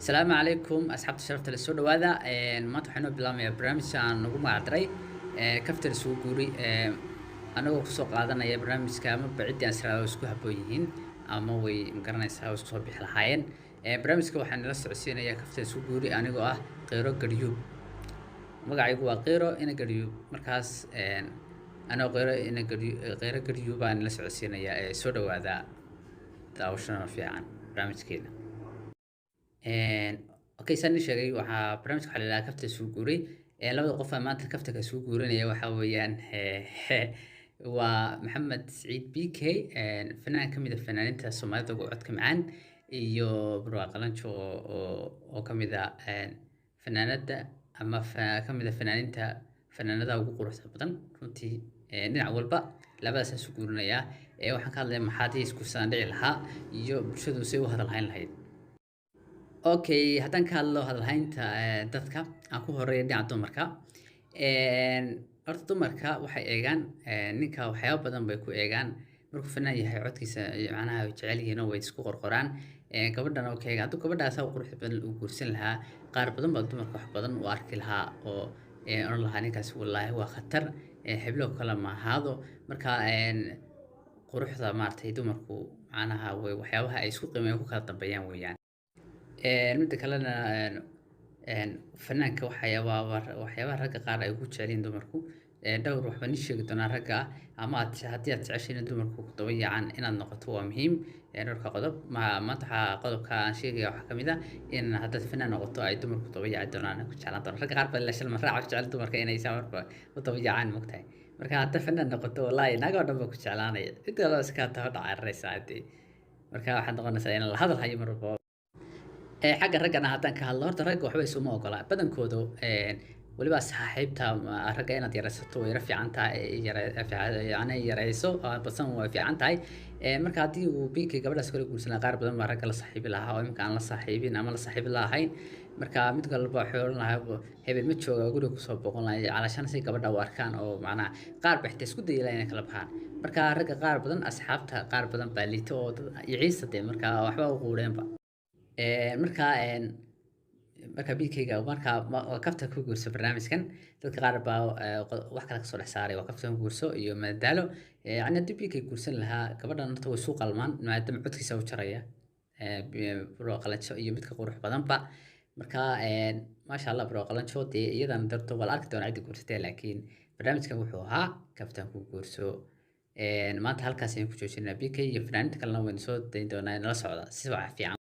Asalaamu calaykum asxaabta sharafta la soo dhawaada. Maanta waxaan noo bilaabmayaa barnaamij aan ugu magac daray kaftar isugu guuri, anagoo kusoo qaadanaya barnaamijka amaba ciddii aan israado isku habboon yihiin ama way magaranaysaa oo isku soo bixi lahaayeen. Barnaamijka waxaan nala socodsiinayaa kaftar isugu guuri anigoo ah Qeyro Garyuub. Magacaygu waa Qeyro ina Garyuub. Markaas anigoo Qeyro ina Garyuub, Qeyro Garyuub baan nala socodsiinayaa. Soo dhawaada, daawashana fiican barnaamijkeena. Okay, saan ii sheegay, waxaa barnaamijka waxaa la yidhaha kafta isugu guuray. Labada qof ee maanta kaftanka isugu guurinaya waxaa weeyaan waa Maxamed Siciid BK, fanaan ka mid ah fanaaniinta Soomaalida ugu codka macaan, iyo Barwaaqo Qalanjo oo ka mid ah fanaanada ama ka mid ah fanaaniinta fanaanadaha ugu quruxda badan runtii dhinac walba. Labadaas isu guurinayaa. Waxaan ka hadlayaa maxaadii isku saan dhici lahaa iyo bulshadu say u hadal hayn lahayd. Okay, haddaan ka hadlo hadalhaynta dadka, aan ku horeeyo dhinaca dumarka. Horta dumarka waxay eegaan ninka, waxyaabo badan bay ku eegaan. Markuu fanaan yahay, codkiisa macnaha way jecel yihiin oo way isku qorqoraan. Gabadhan oo ka eega, hadduu gabadhaas u quruxda badan uu guursan lahaa, qaar badan baa dumarka wax badan u arki lahaa oo odhan lahaa ninkaas wallaahi waa khatar, heblo kale ma ahaado. Marka quruxda maaragtay dumarku macnaha way waxyaabaha ay isku qiimeeyaan ku kala dambeeyaan weeyaan. Midda kalena fanaanka waxyaabaha ragga qaar ay ugu jecel yihiin dumarku dhowr waxbaan ii sheegi doonaa ragga ama aad haddii aad jeceshahay in dumarku ku daba yaacaan inaad noqoto waa muhiim. Dhowrka qodob maanta waxaa qodobka aan sheegaya waxaa kamid ah in haddaad fanaan noqoto ay dumarku daba yaaci doonaan, ku jeclaan doonaan. Ragga qaar baa ila shalma raaca jecel dumarka inay saa marka u daba yaacaan, mogtahay. Marka haddaad fanaan noqoto, wallaahi naag oo dhan baa ku jeclaanaya, cid walba iska taa dhacaraysa hadii. Marka waxaad noqonaysaa in la hadal hayo mar walba. Xagga raggana haddaan ka hadlo, horta ragga waxba isuma ogola badankoodu. Weliba saaxiibta ragga inaad yaraysato way yara fiican tahay, yacni yarayso badsan way fiican tahay. Marka haddii uu BK gabadhaas kala guursan lahaa, qaar badan baa ragga la saaxiibi lahaa oo imika aan la saaxiibin ama la saaxiibi lahayn. Marka mid walba wuxuu oran lahaa hebel ma jooga, guriga kusoo booqan lahaa calashaan si gabadha u arkaan, oo macnaha qaar ba xitaa isku dayi lahaa inay kala baxaan. Marka ragga qaar badan asxaabta qaar badan baa liito oo dad yiciisa dee, marka waxba u quudheenba. Marka BK-ga marka waa kafta ku guurso barnaamijkan. Dadka qaar baa wax kale kasoo dhex saaray, waa kafta ku guurso iyo madadaalo. Yacni haddii BK guursan lahaa gabadhan, horta way suu qalmaan maadaama codkiisa u jaraya Barwaaqo Qalanjo iyo midka qurux badanba. Marka maasha Allah, Barwaaqo Qalanjo dee iyadan darto waa la arki doonaa cidda guursatee, laakiin barnaamijkan wuxuu ahaa kaftan ku guurso. Maanta halkaas ayaan ku joojinaa. BK iyo fanaaniinta kalena waynu soo dayn doonaa, nala socda si fiican.